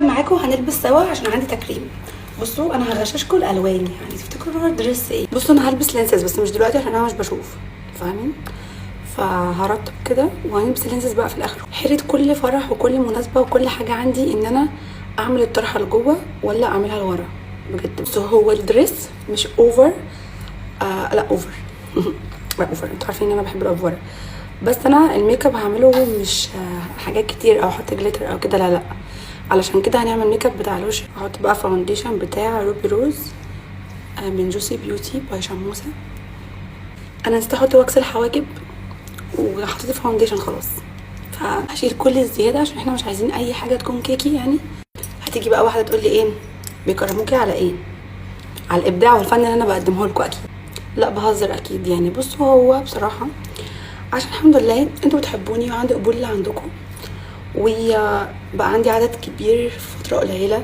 معاكم هنلبس سوا عشان عندي تكريم. بصوا، انا هغششكم الالوان، يعني تفتكروا لون ال dress ايه؟ بصوا، انا هلبس lenses بس مش دلوقتي عشان انا مش بشوف، فاهمين؟ فهرطب كده وهنلبس ال lenses بقى في الاخر. حيرة كل فرح وكل مناسبة وكل حاجة عندي ان انا اعمل الطرحة لجوه ولا اعملها لورا بجد. بصوا، هو ال dress مش over، لا over، لا over. انتوا عارفين ان انا بحب الافوره، بس انا الميك اب هعمله مش حاجات كتير او احط glitter او كده، لا لا. علشان كده هنعمل ميك اب بتاع الوش. هحط بقى foundation بتاع Ruby Rose من Juicy Beauty by شموسه. انا نسيت احط wax الحواجب وحطيت foundation خلاص، فهشيل كل الزيادة عشان احنا مش عايزين اي حاجة تكون cakey. يعني هتيجي بقى واحدة تقول لي ايه، بيكرموكي على ايه؟ على الابداع والفن اللي انا بقدمه لكم اكيد. لا بهزر اكيد. يعني بصوا، هو بصراحة عشان الحمد لله انتوا بتحبوني وعندي قبول اللي عندكم وبقى عندي عدد كبير في فترة قليله،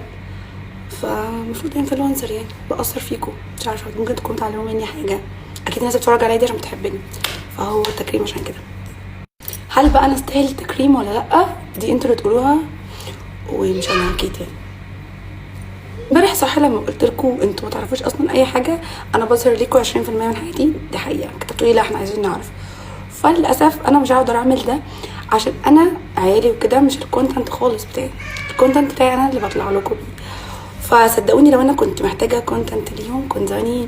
فالمفروض influencer يعني بأثر فيكم. مش عارفه، ممكن تكونوا تعلموا مني حاجه. اكيد الناس بتتفرج عليا دي عشان بتحبني، فهو التكريم عشان كده. هل بقى انا استاهل التكريم ولا لا؟ دي انتوا اللي تقولوها ومش انا اكيد. يعني امبارح صح لما قلت لكم انتوا ما تعرفوش اصلا اي حاجه، انا بظهر ليكم 20% من حياتي، دي حقيقه. كتبتوا لي لا احنا عايزين نعرف. فللاسف انا مش هقدر اعمل ده عشان انا عيالي وكده مش ال content خالص بتاعي. ال content بتاعي انا اللي بطلع لكم بيه. فصدقوني لو انا كنت محتاجه content ليهم كنت زماني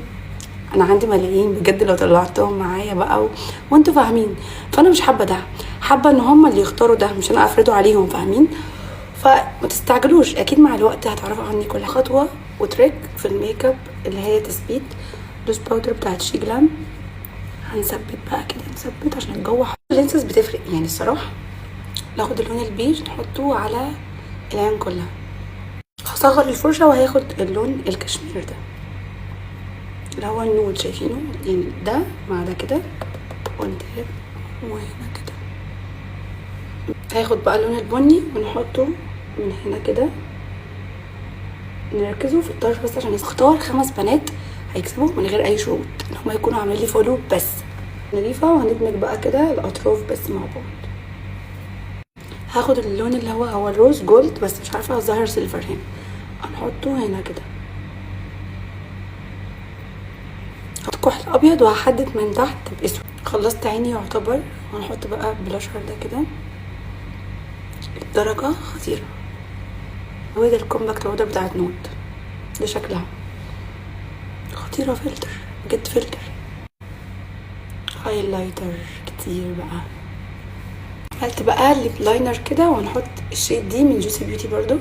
انا عندي ملايين بجد لو طلعتهم معايا بقى وانتوا فاهمين. فانا مش حابة ده، حابة ان هم اللي يختاروا ده مش انا افرضه عليهم، فاهمين؟ فما تستعجلوش، اكيد مع الوقت هتعرفوا عني كل خطوة و trick في الميك اب اللي هي تثبيت loose powder بتاعت Sheglam. هنثبت بقى كده، نثبت عشان الجو حر. ال lenses بتفرق يعني الصراحه. ناخد اللون البيج نحطه على العين كلها. هصغر الفرشة وهاخد اللون الكشمير ده اللي هو ال nude، شايفينه؟ يعني ده مع ده كده one tap وهنا كده. هاخد بقى اللون البني ونحطه من هنا كده، نركزه في الطرف بس عشان اختار خمس بنات هيكسبوا من غير اي شروط، ان هما يكونوا عاملين لي follow بس. نضيفة وهندمج بقى كده الاطراف بس مع بعض. هاخد اللون اللي هو ال rose gold بس مش عارفه الظاهر silver هنا، هنحطه هنا كده. هحط كحل ابيض وهحدد من تحت باسود. خلصت عيني يعتبر. وهنحط بقى بلاشر ده كده، الدرجة خطيرة. هو ده ال compact powder بتاعت نوت، ده شكلها خطيرة. فلتر بجد، filter highlighter كتير بقى. عملت بقى lip liner كده وهنحط ال shade دي من Juicy Beauty برضو.